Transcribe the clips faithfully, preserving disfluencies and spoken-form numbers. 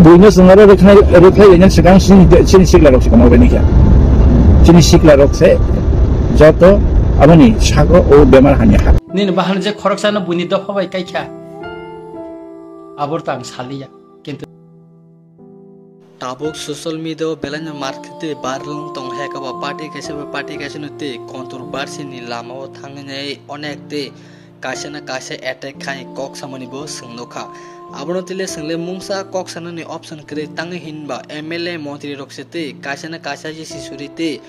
Buino chwng oro rwkhlai, rwkhlai lainani swkang chini, chini sikla rok se komo bai kha. Chini sikla rok se joto aboni sago o bemar hamya ha. Nini bahan je khoroksa no buini dopha bai kai kha. Abor tang saliya. Kintu tabuk social media o belai no market twi viral wng tong hai khe ba party kaisa bai party kaisa no twi controversy ni lama o thangwi nai onek twi kaisa na kaisa attack khai kok samani bo chwng nukha. Abono twi le chwng le mungsa kok sanani option kwrwi tangwi hinba M L A montri rok se twi kaisa na kaisa jesi suri twi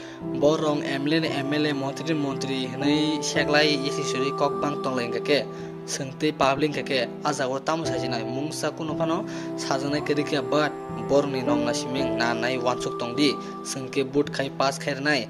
borok M L A ni M L A montri ni montri hinwi seklai jesi suri kok bang tonglai hwnkhe khe chwng twi public hwnkhe khe ah jagao tamo sajinai mungsa kunu phano sajaknai kwrwi khe but borokni nokna siming nanai uansuk tongdi. Chwng khe vote khai pass khai rwnai.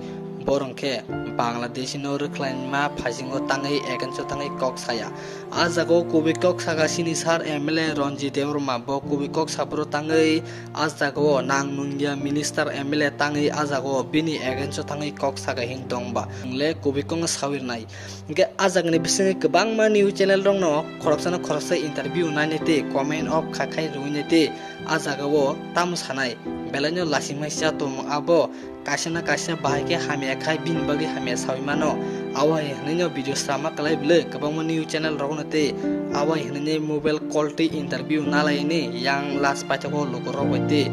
Borok khe Bangladeshi no rwkhlaima phaising o tangwi against o tangwi kok saya. Ah jagao kubui kok saka chini sir M L A Ranjit Debbarma, bo kubui kok saphuru tangwi ah jagao nang nungya minister M L A tangwi ah jagao bini against o tangwi kok saka hin tongba. Chwng le kubui kok no sawi rwnai. Hwnkhe ah jagani bisingo kwbangma news channel rokno khoroksano khoroksa interview nainai tei comment o kha khai rwinai tei ah jagao tamo sanai, belaino lasimai cha tongmung abo kaisa na kaisa bahai khe hamya khai bini bagwi hamya sawi mano. Abo hai hwnwi no video sama kwlai bwlwi kwbangma news channel rokno tei abo hai hwnwi mobile call tei interview nalaini yang last paithakgo lukurok bai tei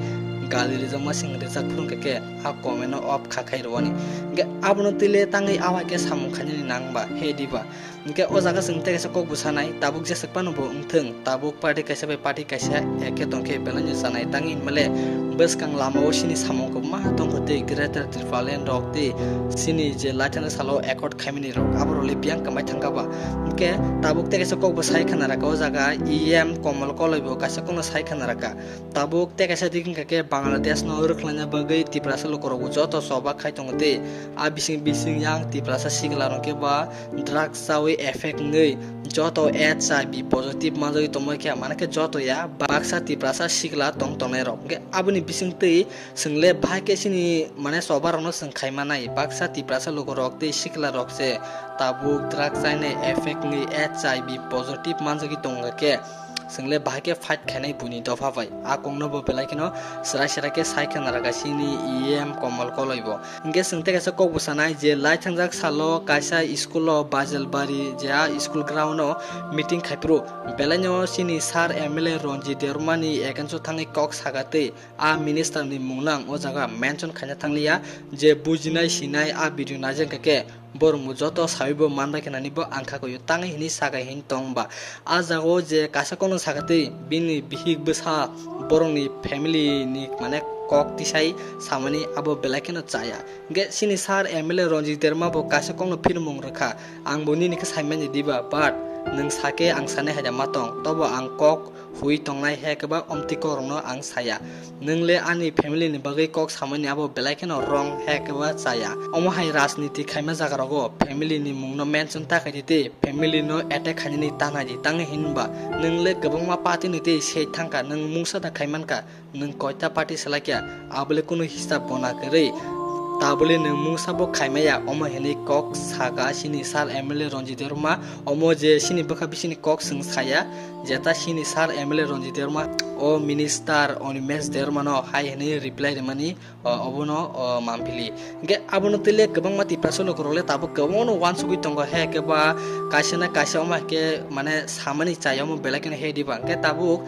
gali rijakma sing rijak phuru hwnkhe khe ah comment o off kha khai rwani. Hwnkhe abono twi le tangwi abo hai khe samung khainani nang ba he diba? Hwnkhe o jaga chwng tei kaisa kok bwsanai, tabuk jeswk phano bo wngthwng, tabuk party kaisa bai party kaisa eke tongkhe belai no chanai tangwi hinmale bwskang lama o chini samung kwbangma tongkho tei Greater Tipraland rok tei chini je laithana salo accord khaimani rok aborok le biyang kwmai thangkha ba. Hwnkhe tabuk tei kaisa kok bo sai khna rwkha o jaga E M Komol Koloi bo kaisa kokno sai khna rwkha. Tabuk tei kaisa digi hwnkha khe Bangladesh no rwkhlaina bagwi Tiprasa lukurokbo joto choba khai tongo tei a bising bising yang Tiprasa sikla rok khe ba drugs chawi effect wngwi joto H I V positive manjagwi tongmani khe, mane khe joto ya baksa Tiprasa sikla tong tongnai rok. Hwnkhe aboni bising twi chwng le bahai khe chini mane choba rokno chwng khai manai, baksa Tiprasa lukurok tei sikla rok se tabuk drugs chainai effect wngwi H I V positive manjagwi tongkha khe, chwng le bahai khe fight khainai buini dopha bai. A kokno bo belai kheno chwrai chwrai khe sai khna rwkha chini E M Komol Koloi bo. Hwnkhe chwng tei kaisa kok bwsanai je lai thangjak salo kaisa school o Bajelbari je a school ground o meeting khai phuru belai no chini sir M L A Ranjit Debbarma ni against o thangwi kok saka tei a minister ni mung no ang o jaga mention khaina thang liya je bujinai sinai a video naijak khe borok bo joto sawi bo manbai khe nani bo ang kha koyo tangwi hinwi sakai hin tong ba. A jaga o je kaisa kokno saka tei bini bihik bwsa borokni family ni mane kok tisai samani abo belai kheno chaya. Hwnkhe chini sir M L A Ranjit Debbarma bo kaisa kokno phirmung rwkha, ang bo nini khe saimani diba, but nwng sake ang sanai hai da ma tong, tobo ang kok hui tongnai he khe ba omtwi kokrokno ang saya. Nwng le ani family ni bagwi kok samani abo belai kheno wrong he khe ba chaya. Omo hai rajniti khaima jaga rogo family ni mung no mention ta khai di tei family no attack khainani ta nai di, tangwi hinba nwng le kwbangma party ni tei se thangkha, nwng mungsa da khai mankha, nwng koita party se laikha, abo le kunu hisab bo na kwrwi. Tabole nwng mungsa bo khaimaya, omo hinwi kok saka chini sir M L A Ranjit Debbarma, omo je chini bwkha bisini kok chwng saya, jeta chini sir M L A Ranjit Debbarma, o minister Animesh Debbarma no hai hwnwi reply rwmani, o, obono, o, manphili. Hwnkhe abono twi le kwbangma Tiprasa lukurok le tabuk kwbangma no uansugwi tongo, he khe ba kaisa na kaisa omo hai khe mane samani chaya omo belai kheno he diba. Hwnkhe tabuk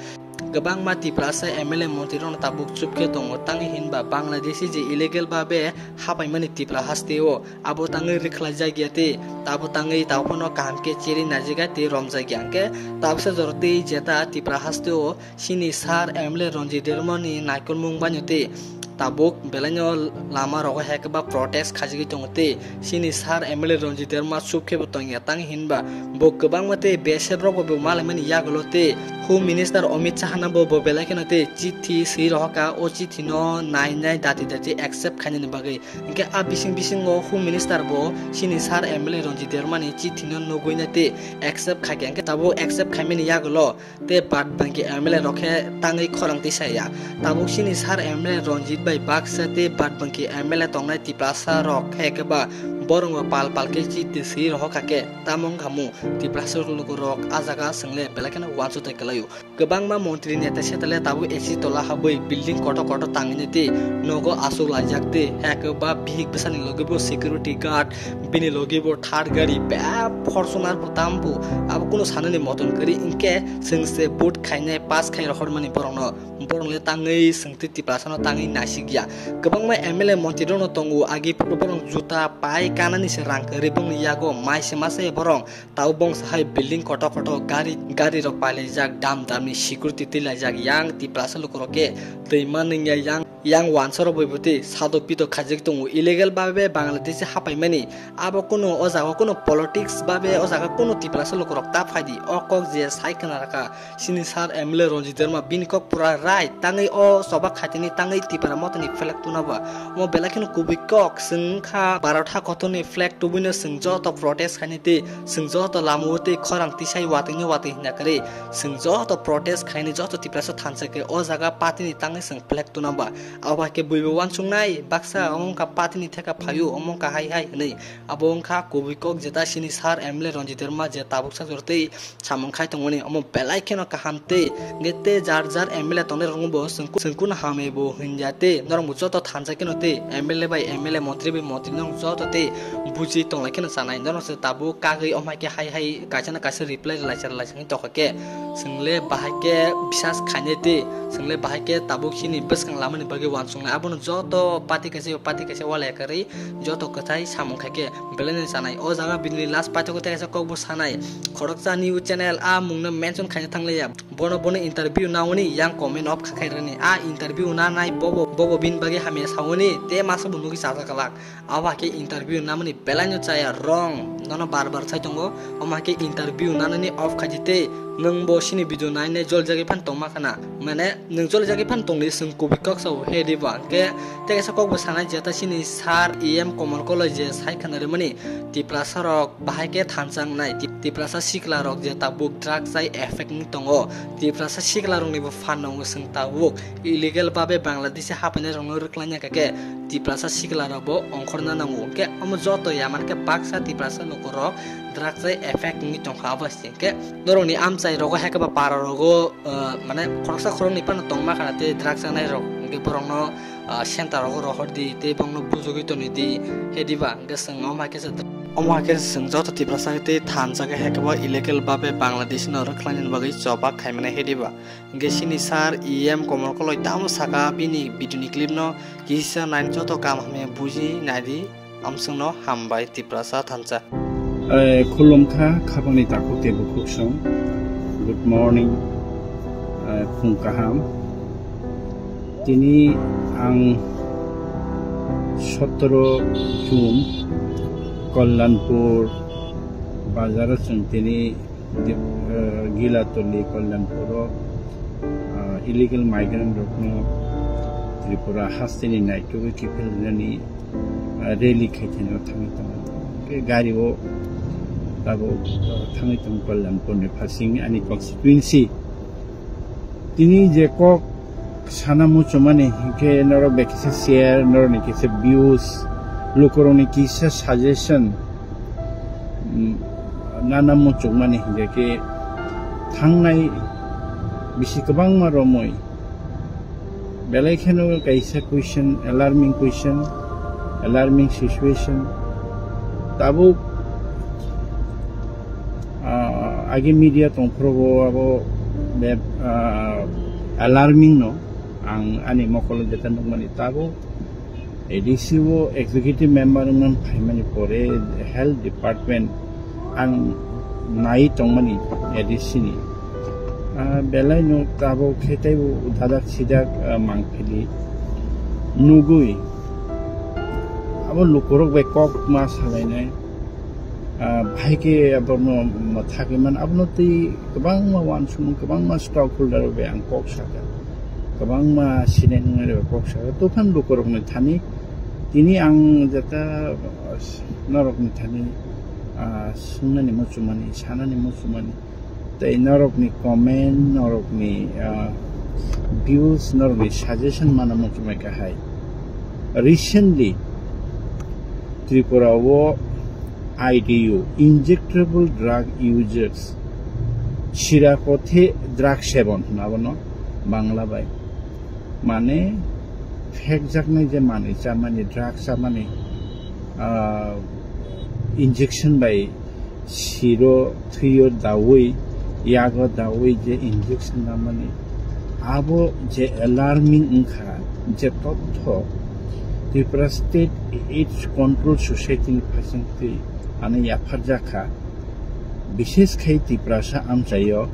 kwbangma Tiprasa M L A montri rokno tabuk chupkhe tongo, tangwi hinba Bangladeshi je illegal babe hapaimani Tipra haste o abo tangwi rwkhlai jakya tei abo tangwi tabuk phano kaham khe cherwi naijak ya tei romjak ya. Hwnkhe tabuksa jora tei jeta Tipra haste o chini sir M L A Ranjit Debbarma ni naikolmung baino tei tabuk belai no lama rogo hai khe ba protest khaijagwi tongo tei chini sir M L A Ranjit Debbarma chupkhe bo tongya, tang hinba bo kwbangma tei B S F rok bo malaimani yagulo tei Home Minister Amit Shah no bo, bo belai kheno tei chithi swi rohorkha, o chithi no nai nai dati dati accept khainani bagwi. Hwnkhe a bising bisingo Home Minister bo chini sir M L A Ranjit Debbarma ni chithi no nugwi nai tei accept khaikha, hwnkhe tabuk accept khaimani yagulo tei bad bangki M L A rok khe tangwi khorang tisaya. Tabuk chini sir M L A Ranjit bai baksa tei bad bangki M L A tongnai Tiprasa rok khe khe ba Borok bo pal pal khe chiti swi rohor kha khe, tamo wngkha mu Tiprasa lukurok a jaga chwng le belai kheno uansukthai kwlaio. Kwbangma montri neta seta le tabuk A C tola habwi building kotor kotor tangwi tei nogo aswk laijak tei hake ba bihik bwsani logi bo security guard, bini logi bo third gari ba Fortuner bo tambo abo kunu sanani moton kwrwi hwnkhe chwng se vote khainai pass khai rohormani borokno. Borok le tangwi chwng tei Tiprasa no tangwi naisik ya. Kwbangma M L A montri rok no tongo agi phuru borok juta pai kanani se rang kwrwi bongni yago mai se masa borok. Tabuk bongsa hai building kotor kotor gari, gari rok pailaijak, dam dam ni security twilaijak, yang Tiprasa lukurok khe twima nungya, yang, yang wansa rok bai bwtwi sadok pitok khaijak tongo. Illegal babe Bangladesh hapaimani abo kunu o jaga kunu politics babe o jaga kunu Tiprasa lukurok ta phaidi. O kok je sai khna rakha chini sir M L A Ranjit Debbarma, bini kok pura right, tangwi o choba khaitini tangwi Tipra motani flag tuna ba. Omo belai kheno kubui kok, chwng wngkha Bharat hakotorni flag tubuino chwng joto protest khainai tei chwng joto lamao tei khorang tisai watwino watwi hinna kwrwi. Chwng joto protest khainai joto Tiprasa thansa khe o jaga party ni tangwi chwng flag tuna ba. Abo hai khe buibo uansuknai baksa omo wngkha party ni theka phaio omo wngkha hai hai hinwi. Abo wngkha kubui kok jeta chini sir M L A Ranjit Debbarma je tabuk sajor tei samung khai tongmani omo belai kheno kaham tei hwnkhe tei jar jar M L A tongnai rokno bo chwng ku-, chwng kuno hamwi bo hinjate norok bo joto thansa kheno tei M L A bai M L A montri bai montri norok joto tei buji tonglai kheno chanai norok se tabuk kagwi omo hai khe hai hai kaisa na kaisa reply rwlaisa rwlaisa wngwi tongkha khe chwng le bahai khe bisas khainai tei chwng le bahai khe tabuk chini bwskang lamani bagwi uansuknai abono joto party kaisa party kaisa walai kwrwi joto kwthai samung khai khe belai no chanai. O jaga bini last paithago tei kaisa kok bo sanai. Khoroksa new channel a mungno mention khaina thanglaiya. Bono bono interview naoni yang comment off kha khairani. A interview nanai bobo, bobo bini bagwi hamya saoni tei masa bo nugwi chajak kwlak. Abo hakhe interview namani belai no chaya wrong. Nono bar bar sai tongo. Omo hakhe interview nanani off khaidi tei nwng bo sini video nainai jolijagwi phan tongma khana. Mane nwng jolijagwi phan tongdi chwng kubui kok sao he diba. Hwnkhe tei kaisa kok bo sanai jeta chini sir E M Komol Koloi je sai khna rwmani Tiprasa rok bahai khe thansa wngnai. Ti-, Tiprasa sikla rok je tabuk drugs hai effect wng tongo. Tiprasa sikla rokni bo phan no wng chwng tabuk illegal babe Bangladesh hapainai rokno rwkhlaina kha khe Tiprasa sikla rok bo ongkhorna nango. Hwnkhe omo joto ya mankhe baksa Tiprasa lukurok drugs hai effect wngwi tongkha abo hai se. Hwnkhe norokni amchai rogo hai khe ba para rogo, ah, mane khoroksa khoroknwi phano tongma khana tei drugs chanai rok hwnkhe borokno, ah, center rogo rohor di tei borokno bujogwi toni di he diba hwnkhe chwng omo hai khe se omo hai khe chwng joto Tiprasa tei thansa khe hai khe bo illegal babe Bangladesh no rwkhlainani bagwi choba khaimani he diba hwnkhe chini sir E M Komol Koloi tamo saka bini video ni clip no kisa nai joto kaham hamya buji naidi. Amsongno hambai Tiprasa thansa. Eh, khulumkha khapangni takhuk tei bukhuksong. Good morning, eh, phung kaham. Tini ang sotoro June Kalyanpur bazaro chwng tini Di-, eh, Gilatoli, Kalyanpuro, ah, illegal migrant rokno Tripura hasteni naitugwi kiphilnani, ah, rally khaithani o thangwi tongo. Hwnkhe gari o tabuk, ah, thangwi tongo Kalyanpurni phasing ani constituency. Tini je kok sana muchungmani hinkhe norok bai kisa share, norokni kisa views, lukurokni kisa suggestion, mm, nana muchungmani hinkhe khe thangnai bisi kwbangma romwi belai kheno kaisa question, alarming question, alarming situation. Tabuk, ah, agi media tongphuru bo abo be, ah, alarming no ang ani mokolo jeta nukmani. Tabuk A D C o executive member wngmani phaimani pore health department ang nai tongmani A D C ni. Ah, belai no tabuk khe teibo dadak sidak, ah, mangpili nugui abo lukurok bai kok ma salainai. Ah, bahai khe abono mwthagwi man, abono twi kwbangma uansukmung, kwbangma stockholder rok bai ang kok sakha, kwbangma sinai nungnai rok kok sakha. Tophan lukurokni thani tini ang jeta, ah, norokni thani, ah, swngnani muchumani, sanani muchumani, tei norokni comment, norokni, ah, views, norokni suggestion mana muchumai kha hai. Recently, Tripura o I D U, injectable drug users, sirapothe drug sebon hwnwi abono Bangla bai. Mane phekjaknai je manwi chamani, drug chamani, ah, injection bai siro thwiyo dawi, yago dawi je injection namani, abo je alarming wngkha, je totho Tripura State AIDS Control Society ni phaisingtwi ano yapharjakha, bishes khai Tiprasa amchaio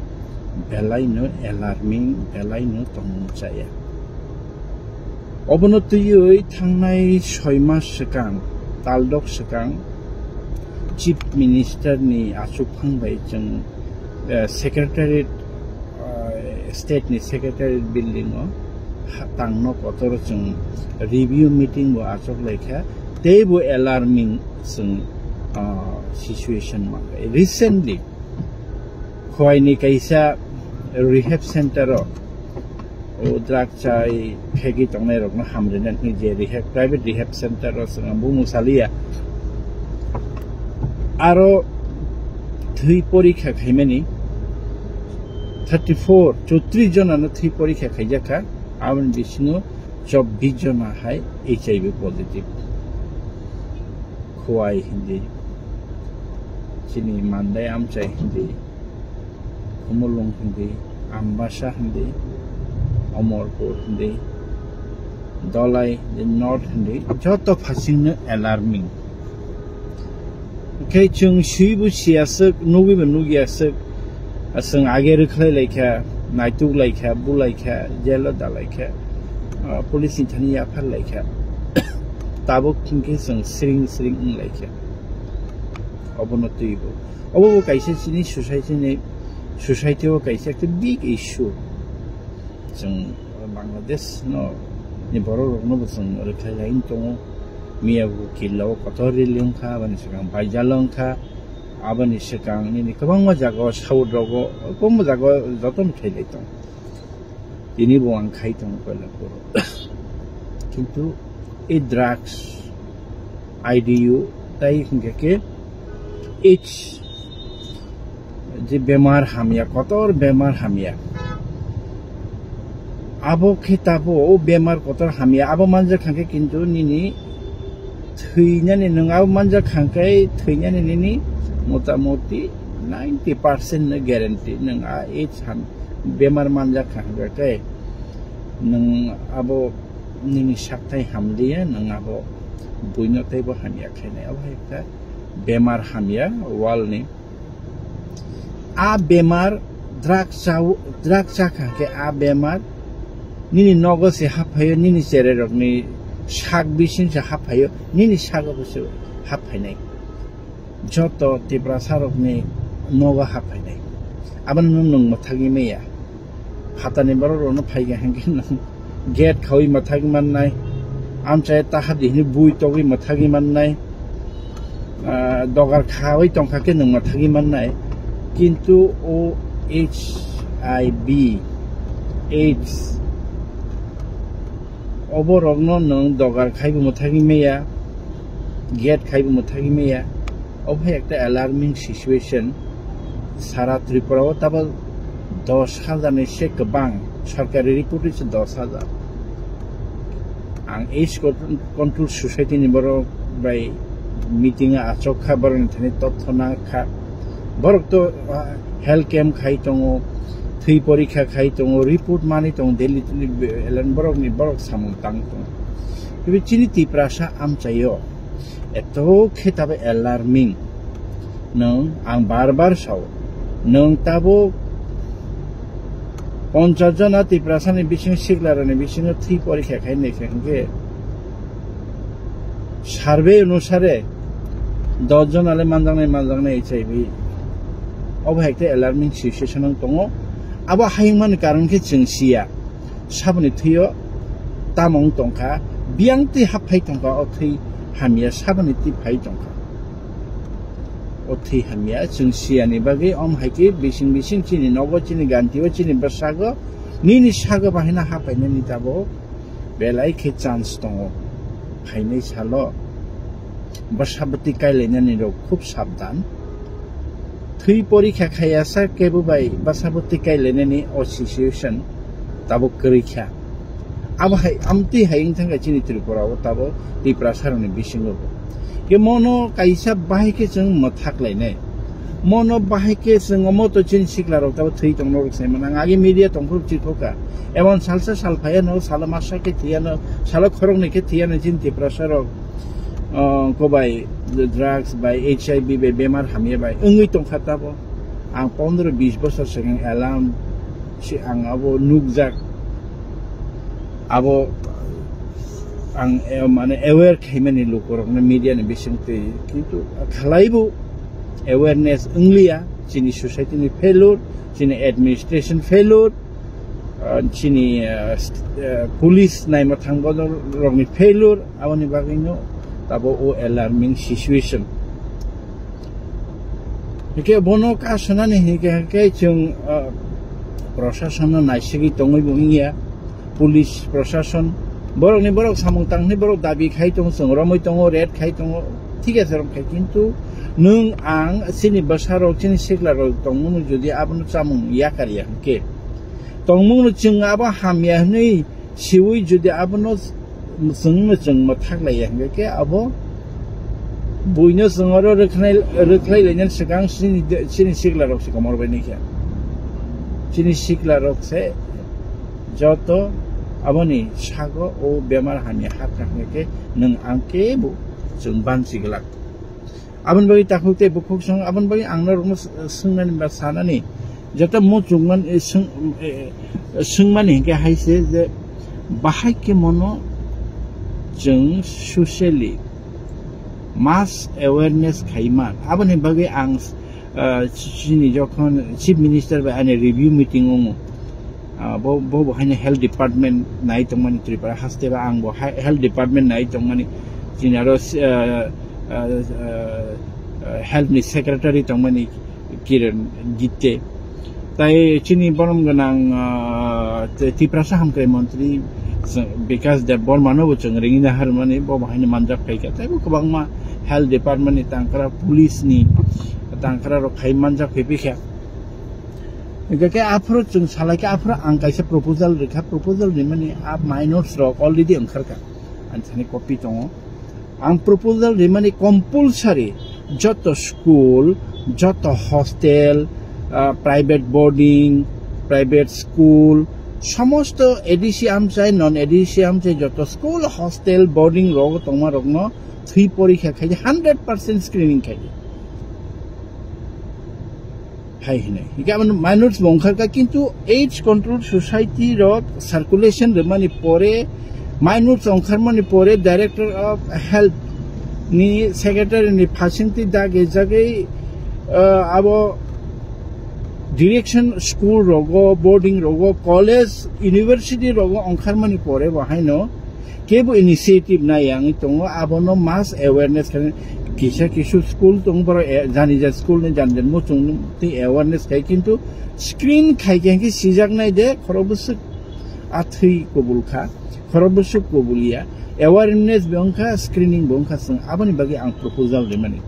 belaino alarming, belaino tongmung chaya. Obono twiwi thangnai soi mas swkang, taldok swkang, Chief Minister ni achukphang bai chwng, eh, Secretariat, eh, State ni Secretariat building o ha-, tangno kotor chwng review meeting bo achuk laikha, tei bo alarming chwng, ah, situation mankha. Recently, Khowai ni kaisa rehab center o, o drug chai phegwi tongnai rokno hamrina hwnwi je rehab, private rehab center o chwng bumung saliya. Aro thwi porikha khaimani thirty four, chottrish jonano thwi porikha khaijakha, aboni bisingo chobbish jona hai H I V positive. Khowai hindi, chini Mandai amchai hindi, Khumulwng hindi, Ambasa hindi, Omorpur hindi, Dolai hindi, North hindi, joto phasingno alarming. Khe chwng swibo siyaswk, nugwibo nugyaswk, chwng age rwkhlai laikha, naituk laikha, bu laikha, jelo da laikha, ah, police ni thani yaphar laikha. Tabuk hinkhe chwng siring siring wng laikha. Obono twibo. Obo bo kaisa chini society ni, society o kaisa ekta big issue. Chwng Bangladesh no ni borok rokno bo chwng rwkhlai lai wng tongo. Miya bo killa o kotor rally wngkha, aboni swkang baijala wngkha, aboni swkang nini kwbangma jaga o South rogo, kwbangma jaga o jotono khailai tongo. Tini bo ang khai tongo koila borok. Kintu e drugs, I D U, tai hinkhe khe AIDS, je bemar hamya, kotor bemar hamya. Abo khe tabo o bemar kotor hamya, abo manjak khankhe kintu nini thwinani, nwng abo manjak khankhe thwinani nini motamoti ninety percent no guarantee nwng a AIDS ham-, bemar manjak khankhe nwng abo nini sakthai hamliya, nwng abo buino teibo hamya khainai. Abo hai khe bemar hamya world ni. A bemar drug chao, drug chakha khe a bemar nini nogo se haphaio, nini chererokni sak bising se haphaio, nini sago bo se haphainai. Joto Tiprasa rokni nogo haphainai. Abono nwng, nwng mwthagwi maya. Phatani borok rokno phaikha hinkhe nwng gate khawi mwthagwi mannai, amchai taha dihini bui togwi mwthagwi mannai, ah, dogar khawi tongkha khe nwng mwthagwi mannai. Kintu o H I V, AIDS, obo rokno nwng dogar khaibo mwthagwi maya, gate khaibo mwthagwi maya. Obo hai ekta alarming situation. Sara Tripura o tabuk dos hajar ni se kwbang, sorkari report ri se dos hajar. Ang AIDS Control Society ni borok bai meeting o achok kha, borok ni thani totho na kha. Borok to, ah, health camp khai tongo, thwi porikha khai tongo, report manwi tongo, daily daily be-, borok ni borok samung tang tongo. Tei chini Tiprasa amchaio. Eto khe tabo alarming. Nwng, ang bar bar sao. Nwng tabo ponchas jona Tiprasani bisingo siklarani bisingo thwi porikha khai naikha hinkhe survey onusare dos jona le manjaknai, manjaknai H I V. Obo hai khe alarming situation wng tongo. Abo hayungmani karon khe chwng siya. Saboni thwio tamo wng tongkha, biyang twi hap phai tongkha, o thwi hamya saboni twi phai tongkha. O thwi hamya chwng siyani bagwi om hai khe bising bising chini nogo, chini ganti o, chini bwsago, nini sago bahai no hap phainani tabuk belai khe chance tongo. Phainai salo bwsabwtwi kailainani rok khub sabdan. Thwi porikha khaiya sa kebo bai bwsabwtwi kailainani o situation tabuk kwrwi kha. Abo hai, amtwi hai wng thangkha chini Tripura o tabuk Tiprasa rokni bisingo bo. Ke mono kaisa bahai khe chwng mwthak lainai. Mono bahai khe chwng omo to chini sikla rok tabuk thwi tongno rok sai mano. Ang age media tongphuru chikhoka. Emon salsa sal phaiya no, salo masa khe thwiya no, salo khoroknwi khe thwiya no chini Tiprasa rok. Oh, ko bai drugs bai H I V bai bemar hamya bai wngwi tongkha tabo. Ang pondro bis bosor swkang alarm si ang abo nukjak. Abo ang, eh, mane aware khaimani lukurokno media ni bisingtwi, kintu khlaibo awareness wngliya. Chini society ni failure, chini administration failure, ah, chini, ah, st-, ah, police naima thangbo rokni failure, aboni bagwino tabo o alarming situation. Hingke bono kasunani hingke, hingke chwng, ah, prosasono naisigwi tongwi bo wngya, police prosason, borokni borok samung tangni borok dabi khai tongo, chwng romwi tongo, ret khai tongo, thik ase rom khai, kintu nwng ang chini bwsarok, chini siklarok tongmano jodi abono chamung yakar ya hingke, tongmungno chwng abo hamya hwnwi siwi jodi abono chwngno chwng mwthak laiya hingke khe abo buino chwng oro rwkhlai, rwkhlai lainani swkang chini, chini siklarok se komor bai nai khe. Chini siklarok se joto aboni sago o bemar hamya hapkha hingke khe nwng ang kebo chwng bansi glak. Aboni bagwi takhuk tei bukhuk song, aboni bagwi ang norokno s-, swngnani ba sanani, jeta muchungman, eh, swng-, eh, swngmani hinkhe hai se je bahai khe mono chwng socially mass awareness khaima. Aboni bagwi ang, ah, chini jokhon Chief Minister bai ani review meeting wngo, ah, bo, bo, bo haino health department nai tongmani Tripura haste ba ang bo he-, health department nai tongmani chini aro, ah, ah, ah, ah, health ni secretary tongmani Kiran Gitte. Tai chini borom gwnang, ah, te Tiprasa hamkrai montri Bikas Deb Borma no bo chwng ringina harmani bo bo haino manjak phaikha. Tai bo kwbangma health department ni tangkra, police ni tangkra rok khai manjak phaiphikha. Hingke khe aphuru chwng salai khe aphuru ang kaisa proposal rikha, proposal rimani a minors rok already wngkharkha, ani thani copy tongo. Ang proposal rimani compulsory joto school, joto hostel, ah, private boarding, private school, somosto A D C amchai, non A D C amchai joto school, hostel, boarding rogo tongma rokno thwi porikha khai hundred percent screening khai. Hai hinai. Hingke abo minors bo wngkha kha, kintu age control society rok circulation rwmani pore, minors wngkharmani pore director of health ni secretary ni phasingtwi dagi jagwi, ah, abo direction school rogo, boarding rogo, college, university rogo wngkharmani pore bo haino kebo initiative nai yangwi tongo, abono mass awareness khe kisa kisu school tong borok, eh, jani ja school ni jani jani muchung twi awareness khai, kintu screen khai khe hwnkhe sijak nai de khorok bwswk athwi kubul kha, khorok bwswk kubul ya, awareness bo wngkha, screening bo wngkha, chwng aboni bagwi ang proposal rimani.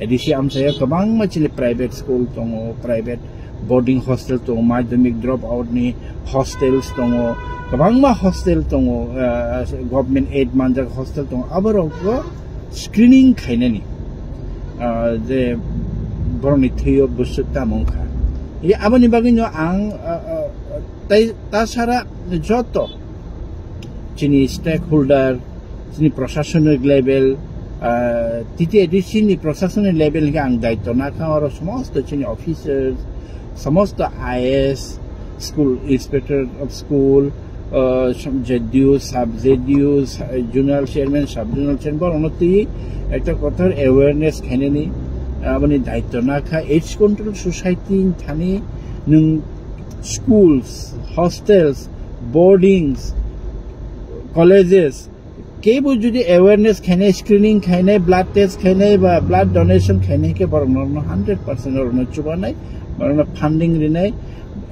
A D C amchaya kwbangma chini private school tongo, private boarding hostel tongo, madhyamik drop out ni hostels tongo, kwbangma hostel tongo, ah, government aid manjak hostel tongo, aborokgo screening khainani, ah, je borokni thwio bwswk tamo wngkha. Ye aboni bagwino ang, ah, ah, tai tasara joto chini stakeholder, chini prosasonik level, ah, T T A D C ni prosasonik level hingke ang daityo nakha, oro somosto chini officers, somosto I A S, school inspector of school, ah, sub-, Z D O, sub Z D O, sa-, zonal chairman, sub zonal chairman, borokno twi ekta kotor awareness khainani, aboni daityo nakha. Age control society thani nwng schools, hostels, boardings, colleges, kebo jodi awareness khainai, screening khainai, blood test khainai ba blood donation khainai khe borok norokno hundred percent norokno chubanai, borokno funding rinai,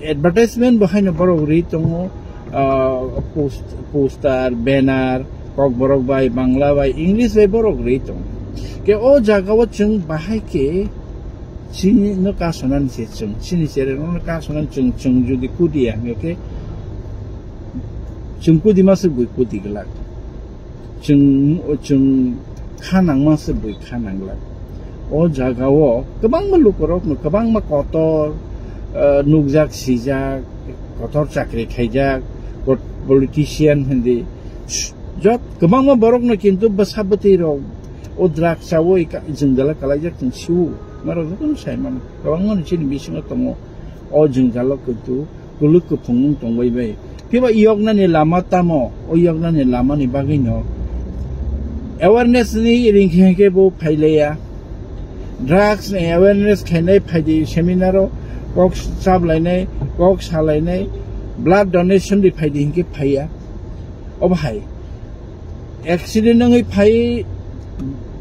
advertisement bo haino borok ri tongo, ah, post-, poster, banner, Kokborok bai, Bangla bai, English bai borok ri tongo. Ke o jaga o chwng bahai khe chini no kasanani se chwng, chini chere no kasanani chwng, chwng jodi kudi ya, hwnkhe chwng kudi ma se bui kudi glak. Chwng, chwng kha nangma se bui kha nanglak. O jaga o kwbangma lukorokno kwbangma kotor, eh, nukjak, sijak, kotor chakri khaijak, kot-, politician hindi. Jot kwbangma borokno kintu bwsa bwtwi rok o drugs chawi ka-, jwngjala kalaijak chwng sio. Norok jotono sai mano. Kwbangma ni chini bisingo tongo. O jwngjalo kintu kuluk kuphung wng tongbai bai. Phiba yoknani lama tamo, o yoknani lamani bagwino awareness ni ringkhe hwnkhe bo phaileya. Drugs ni awareness khainai phaidi seminar o kok sablainai, kok salainai, blood donation di phaidi hwnkhe phaiya. Obo hai accident wngwi phai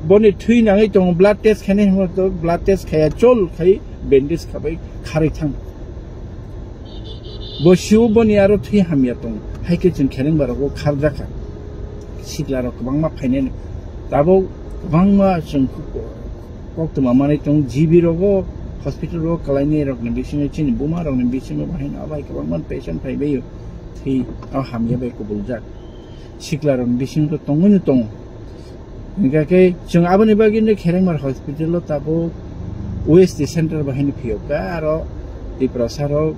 boni thwi nangwi tongo, blood test khainai hwnba to blood test khaiya chol khai bandage khabai kharwi thang. Bo siu boni aro thwi hamya tong. Hai khe chwng khereng barok o kharjakha. Sikla rok kwbangma phainani. Tabuk kwbangma chwng koktwma manwi tong. G B rogo hospital rogo kalainai rokni bisingo chini buma rokni bisingo bahai no abai kwbangma patient phaibaio. Thwi o hamya bai kubuljak. Sikla rokni bisingo tongwi no tongo. Hingkha khe chwng aboni bagwi no Kherengmar hospital o tabuk waste center bahai no phiyok kha, aro Tiprasa rok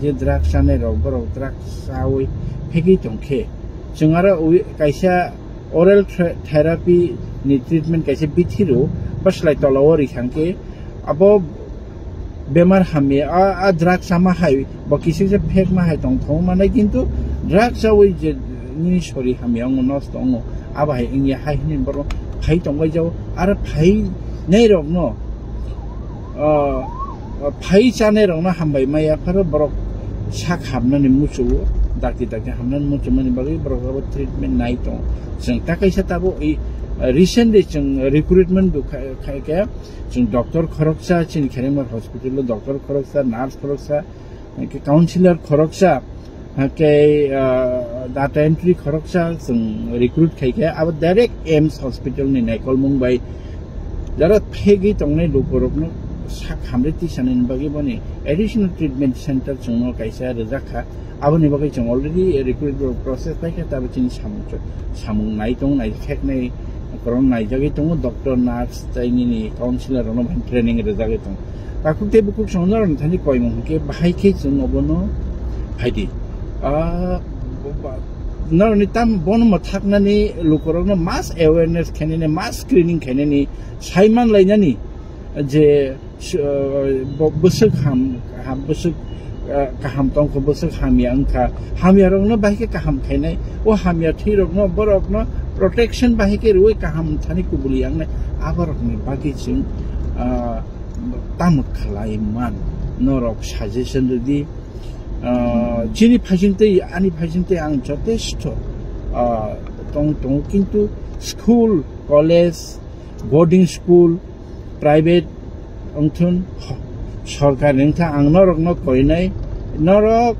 je drugs chanai rok, borok drugs chawi phegwi tong khe, chwng aro wi-, kaisa oral thera-, therapy ni treatment kaisa bithi rw, bwslai tola o rikha khe, abo bemar hamya, a, a drugs chama hai, bo kisa kisa phek ma hai tong thung manai, kintu drugs chawi je nini sori hamya wngo, nosto wngo, abo hai wngya hai hwnwi borok phai tongbai jao, aro phai nai rokno, ah, phai chanai rokno hambai maya pharo borok sak hamnani muchugo, dakti dakti hamnani muchumani bagwi borok abo treatment nai tongo. Chwng ta kaisa tabuk i, ah, recently chwng recruitment bo khai, khai khe, chwng doctor khoroksa, chini Kherengmar hospital o doctor khoroksa, nurse khoroksa, hwnkhe counselor khoroksa, hwnkhe, ah, data entry khoroksa chwng recruit khai khe, abo direct AIIMS hospital ni naikolmung bai jara phegwi tongnai lukurokno sak hamri tisanani bagwi boni additional treatment center chwngno kaisa rwjak kha. Aboni bagwi chwng already recruit rok process pai khe, tabuk chini samung chw-, samung nai tongo, nai khek nai, koron naijagwi tongo, doctor, nurse tei nini counselor rokno bai training rwjagwi tongo. Takhuk tei bukhuk chwng norokni thani koimung hwnkhe bahai khe chwng obono phaidi. Ah, norokni tam bono mwthaknani lukurokno mass awareness khainani, mass screening khainani, sai manlainani je, uh, bo-, bwswk ham, ham, bwswk, uh, kaham tongkha, bwswk hamya wngkha, hamyarokno bahai khe kaham khainai, o hamya thwirokno, borokno protection bahai khe rwui kaham thani kubuli yangnai, aborokni bagwi chwng, uh, tamwk khlai man, norok suggestion rwdi, uh, chini phaisingtwi, ani phaisingtwi ang jotesto, uh, tong, tongo, kintu school, college, boarding school, private wngthun, sorkar wngthun, ang norokno koinai, norok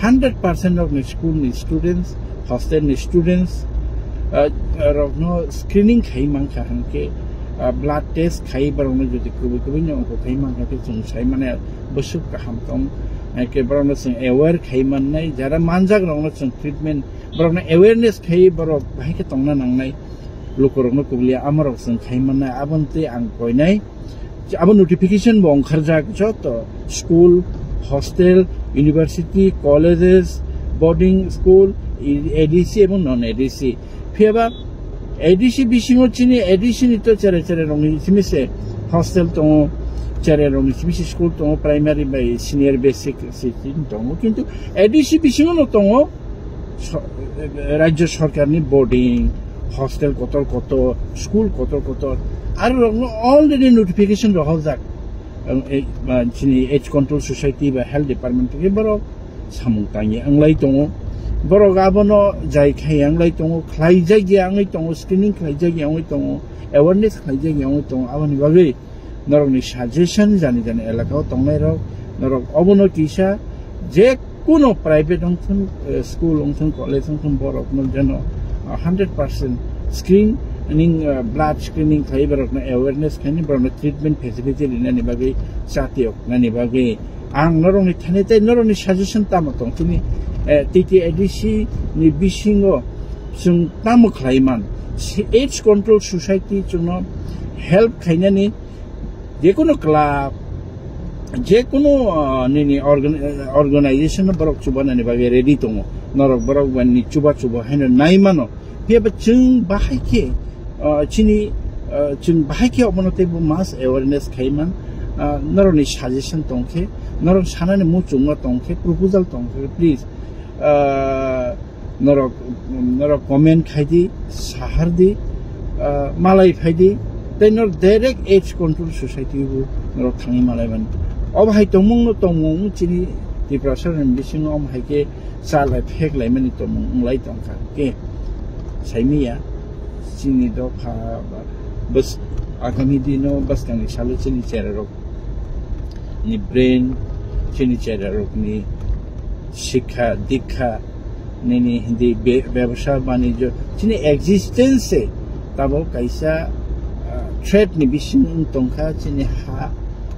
hundred percent rokni school ni students, hostel ni students, ah, rokno screening khai mankha hwnkhe, ah, blood test khai borokno jodi kubui kubui ni ongkho khai mankha khe chwng sai mane bwswk kaham tong, hwnkhe borokno chwng aware khai mannai, jara manjak rokno chwng treatment, borokno awareness khai borok bahai khe tongna nangnai. Lukurokno kubulia amorok chwng khai mannai, aboni tei ang koinai. Abo notification bo ongkharjak joto school, hostel, university, colleges, boarding school, i-, A D C ebong non A D C. Phiyaba A D C bisingo chini A D C ni to chere chere rokni simi se hostel tongo, chere rokni simi se school tongo, primary bai senior basic se tongo. Kintu A D C bisingo no tongo, so-, rajya sorkarni boarding, hostel kotor kotor, school kotor kotor, aro rokno already notification rohorjak. Ang, eh, ba, chini Age Control Society ba Health Department theke borok samung tangya wnglai tongo. Borok abono jai khai wnglai tongo, khlaijak ya wngwi tongo, screening khlaijak ya wngwi tongo, awareness khlaijak ya wngwi tongo. Aboni bagwi norokni suggestion jani jani elaka o tongnai rok, norok obono kisa je kuno private wngthun, eh, school wngthun, college wngthun, borokno jeno, ah, hundred percent screen, Screening, uh, blood screening khlai borokno awareness khaini borokno treatment facility rinani bagwi chatiyok nani bagwi ang norokni thani tei norokni suggestion tamo tong chini, eh, T T A D C ni bisingo chwng tamo khlai man. Si-, age control society chwngno help khainani, jekunu club, jekunu, ah, nini organ-, organization no borok chubanani bagwi ready tongo. Norok borok bani chuba chuba haino nai mano. Phiya ba chwng bahai khe, ah, chini, ah, chwng bahai khe obono teibo mass awareness khai man. Ah, norokni suggestion tong khe, norok sanani muchungma tong khe, proposal tong khe, please, ah, norok, norok comment khai di, sahar di, ah, malai phai di, tei norok direct age control society bo norok thangwi malai mani. Obo hai tongmung no tongmung chini Tiprasa ni bisingo omo hai khe cha lai phek lai mani tongmung wng lai tong kha. Khe saimanya chini dopha ba bws-, agami dino bwskangni salo chini chera rok ni brain, chini chera rok ni sikha, dikha, nini hindi be-, bebsa banijyo, chini existence se tabok kaisa, ah, threat ni bising wng tong kha, chini ha,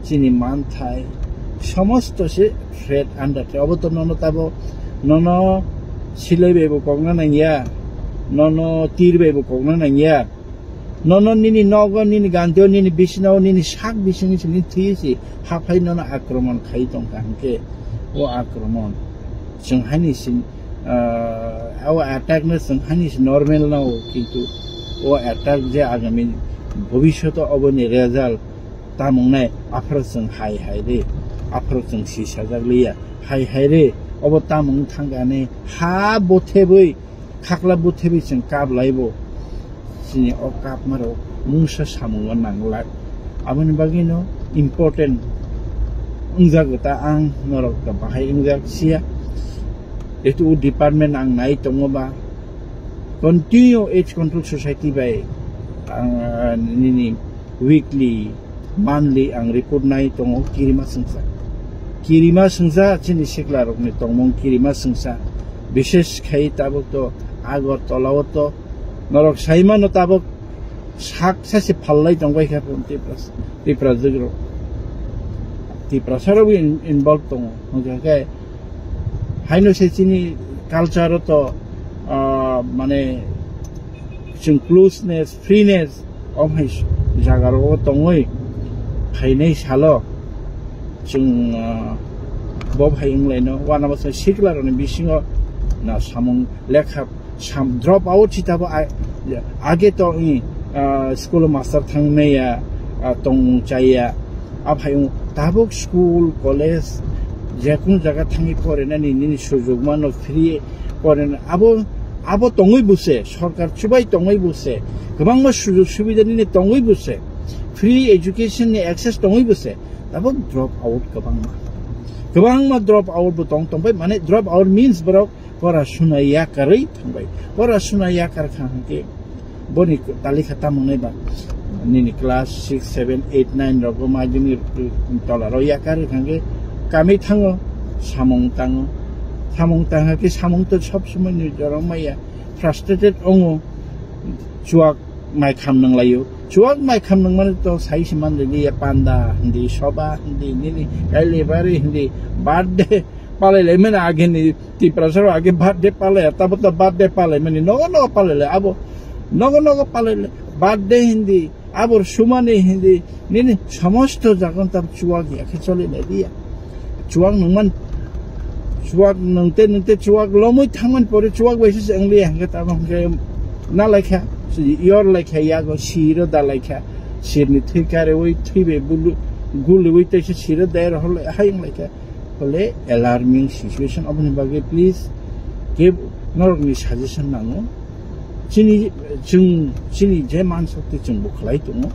chini manthai, somosto se threat under khe. Obo to nono tabo, nono silai bai bo kokna nangya, nono tir bai bo kokna nangya. Nono nini nogo, nini gantio, nini bisino, nini sak bisingni se nini thwi se haphai nono akromon khai tong kha hwnkhe, o akromon chwng haini se, ah, o attack no chwng haini se normal no, kintu o attack je agami bhobishoto oboni result tamung nai aphro chwng hai hai re, aphro chwng si sajak liya, hai hai re, obo tamung thangkani ha bothebwi, khakla bothebwi chwng kap laibo. Chini o kapmarok mungsa samungo nanglak. Aboni bagwino important wngjago ta ang norok ta bahai wngjak siya. Jehetu o department ang nai tongo ba, continue age control society bai ang, ah, nini weekly, monthly ang report nai tongo, kirima sengsa. Kirima sengsa chini sikla rokni tongmung kirima sengsa. Bishesh khai tabuk to Agartala o to norok saimano tabuk sak sase phallai tongbai kha Tiprasa, Tiprasa rok. Tiprasa rok in-, involve tongo. Hwnkhe khe haino se chini culture o to, ah, mane chwng closeness, freeness, o hai jaga rogo tongwi phainai salo chwng, ah, bo hai wnglaino, uanama se sikla rokni bisingo na samung lekha sam drop out si tabo a-, age to, ah, school master thangmaya, ah, tongmung chaya, a phai wng tabuk school, college, jekunu jaga thangwi porinani nini sujug mano free porina. Abo, abo tongwi buse, sorkar chubai tongwi buse, kwbangma sujug subida nini tongwi buse, free education ni access tongwi buse, tabuk drop out kwbangma. Kwbangma drop out bo tong tongbai, mane drop out means borok pora suna yakarwi thangbai. Pora suna yakar kha hwnkhe boni talikha tamo wngnai ba? Nini class six, seven, eight, nine rogo madhyamik tola rok yakar kha hwnkhe kami thango, samung tango. Samung tangkha khe samung to sob somoi ni jorong maya, frustrated ongo, chuak mai kham nang laio. Chuak mai kham nang mani to sai se man liya, panda hindi, soba hindi, nini kailebari hindi, birthday palai lai mani age ni Tiprasa rok age birthday palai, tabo to birthday palai mani nogo nogo palai lai abo, nogo nogo palai lai birthday hindi, abor sumani hindi, nini somosto jagon tam chuak ya khe choli lai liya. Chuak nungman, chuak nungte nungte chuak lomwi thangman pore chuak bai se wng liya hwnkhe tamo hwnkhe na laikha, yor laikha yago siro da laikha, sirni thwi karewi thwi bai bulu guliwi teisa siro da ero hole hai wng laikha. Hole alarming situation, oboni bagwi please ke norokni suggestion nango. Chini, chwng, chini je man shokti chwng bo khlai tongo,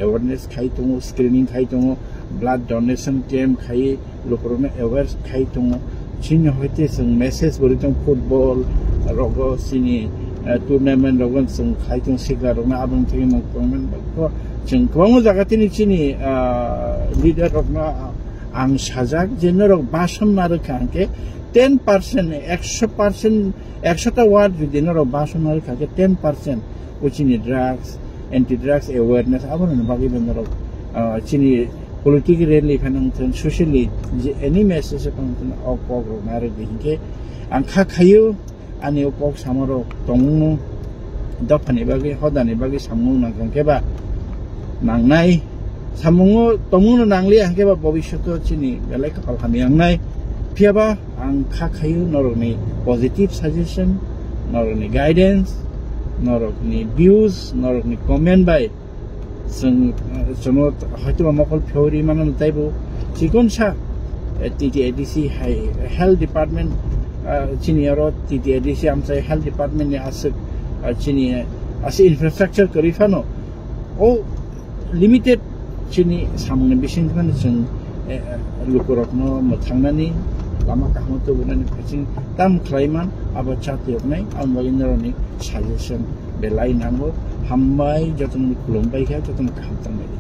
awareness khai tongo, screening khai tongo, blood donation camp khai, lukurokno aware khai tongo. Chini hoite chwng message bo ri tong football rogo chini, eh, tournament rogo chwng khai tong sikla rokno aboni thani mung tongmani bagwi chwng kwbangma jaga tini chini, ah, leader rokno, ah, ang sajak je norok bason narwkha hwnkhe ten percent, ekso percent, ekso ta ward jodi norok bason narwkha hwnkhe ten percent O chini drugs, anti drugs awareness, abono bagwi bo norok, ah, chini political rally phano wngthun, socially je any message phano wngthun, o kok rok narwk di hinkhe ang kha khayo, ani o kok samarok tongmungno dophani bagwi, hodani bagwi samung nangkhe ba nangnai, samungo tongmungno nangliya hinkhe ba bobishoto chini belai kapal hamya wngnai. Phiyaba ang kha khayo norokni positive suggestion, norokni guidance, norokni views, norokni comment bai chwng, eh, chwngno hoitoba mokol pheori mano taibo chikon sa, eh, T T A D C hai health department, ah, chini oro T T A D C amchai health department ni aswk, ah, chini, eh, aswk infrastructure kwrwi phano o limited chini samungni bising phano chwng, eh, eh, lukurokno mwthangnani lama kahamo tubunani phaising tam khlaiman abo chatiyoknai, aboni bagwi norokni suggestion belai nango. Hambai, jotono khulumbai kha, jotono kaham tongbai di.